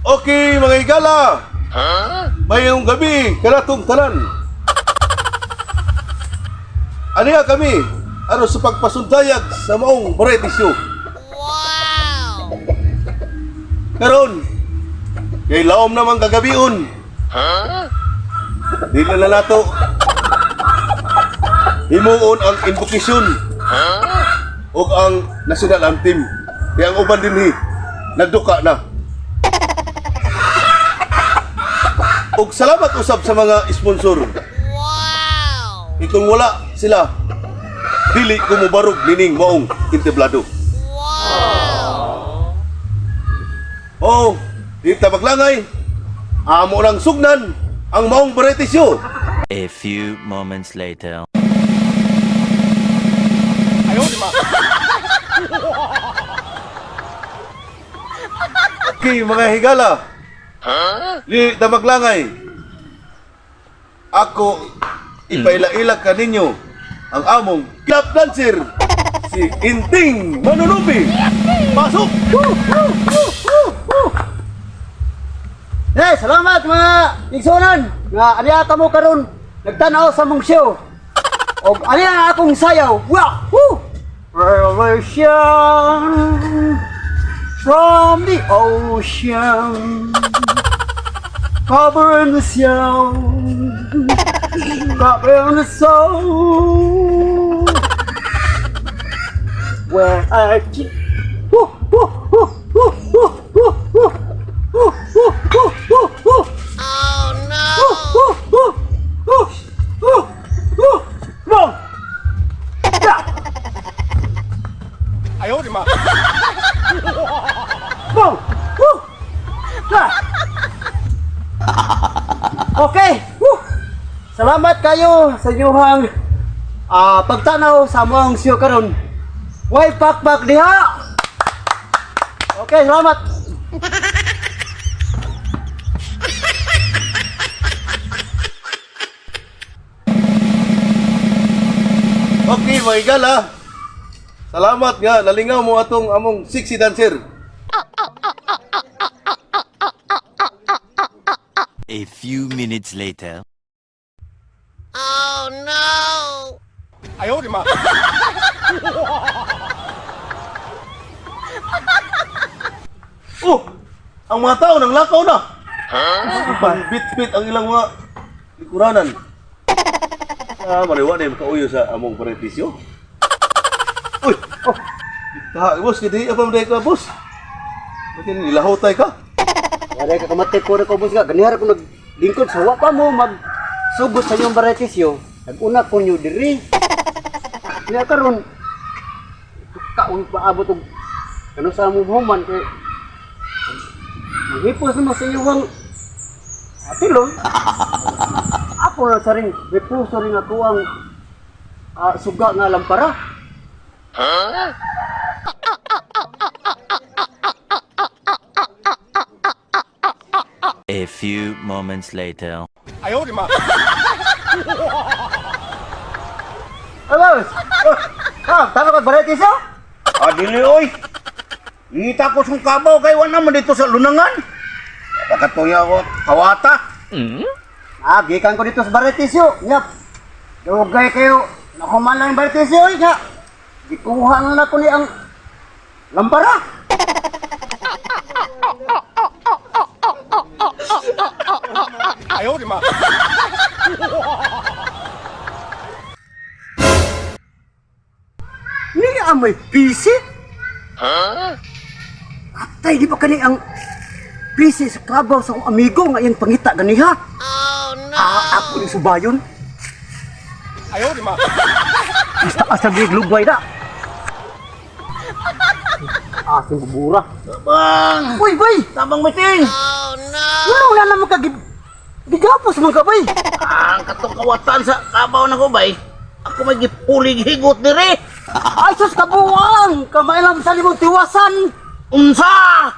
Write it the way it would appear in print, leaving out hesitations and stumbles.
Okay, mga higala. Mayong gabi kanatong tanan. Aniya kami aron sa pagpasundayag sa maong variety show. Wow! Karon kay laom naman kagabion. Dili na nato himuon ang invocation ug ang national anthem. Kaya ang uban dinhi nagduka na. Ug salamat usab sa mga sponsor. Wow! Kay kung wala sila, dili ko mobarog nining maong entablado. Wow! Oo, di ta maglangay. Amo lang sugnan ang maong variety show. A few moments later. Okay, mga higala. Di ta maglangay. Ako ipaila-ila kaninyo ang among club dancer si Inting Manunubi. Pasok! Eh, salamat mga igsunan nga aniya ka mo karon nagtan-aw sa mong show. Og ani ang akong sayaw. Wah! Woo! Revolution from the ocean. Covering the sound, covering the soul. Where I woo, woo, woo, woo, woo, woo, woo, woo, woo, woo, woo, woo. Oh no! Woo, woo, woo, woo, woo. Come on. Yeah. Come on. Woo. Yeah. Okay. Woo. Salamat kayo sa inyong pagtanaw sa among show karon. Way pakpak diha. Okay, salamat. Okay, mga higala. Salamat nga nalingaw mo atong among sexy dancer. A few minutes later. Oh no! Oh, ang mga tao nang lakaw na. Huh? Bit-bit ang ilang mga likuranan. Ah, mariwa na yung makauyo sa among parentisyo. Uy! Oh! Taha, boss, kiti apa mo ka, boss? Bakit nilahotay ka? Wala ka kamatay ko ko boss ka. Ganihara ko naglingkod sa wa pa mo mag sugot sa inyong baratisyo. Nag-una ko nyo diri. Kaya karon kaon paabot og kano sa among human kay manghipos naman sa inyong atilon. Ako na sa rin, repuso rin ako ang suga nga lampara. A few moments later. Hello. Ah, tama ka baratisyo? Ah, dili oy. Ngita ko sa kabaw kay wala man dito sa lunangan. Nakatuya ko kawata. Ah, gikan ko dito sa Baratisyo. Yap. Dugay kayo. Nakuman lang yung Baratisyo. Oy, nga. Gikuha na na ko ni ang lampara. Ni ang may PC? Atay, di ba kani ang PC sa kabaw sa akong amigo nga iyang pangita ganiha? Oh no! Ah, ako ni subayon. Ayaw, di ma. Basta ka sa lugway na. Ah, bubura. Bang! Uy, bay! Tabang miting! Oh no! Wala wala naman ka gigapos man ka, bay. Ang katong kawatan sa kabaw na ko bay. Ako may gipulig higot dire. Ay, sus kabuang! Kamay lang sa limong tiwasan! Unsa?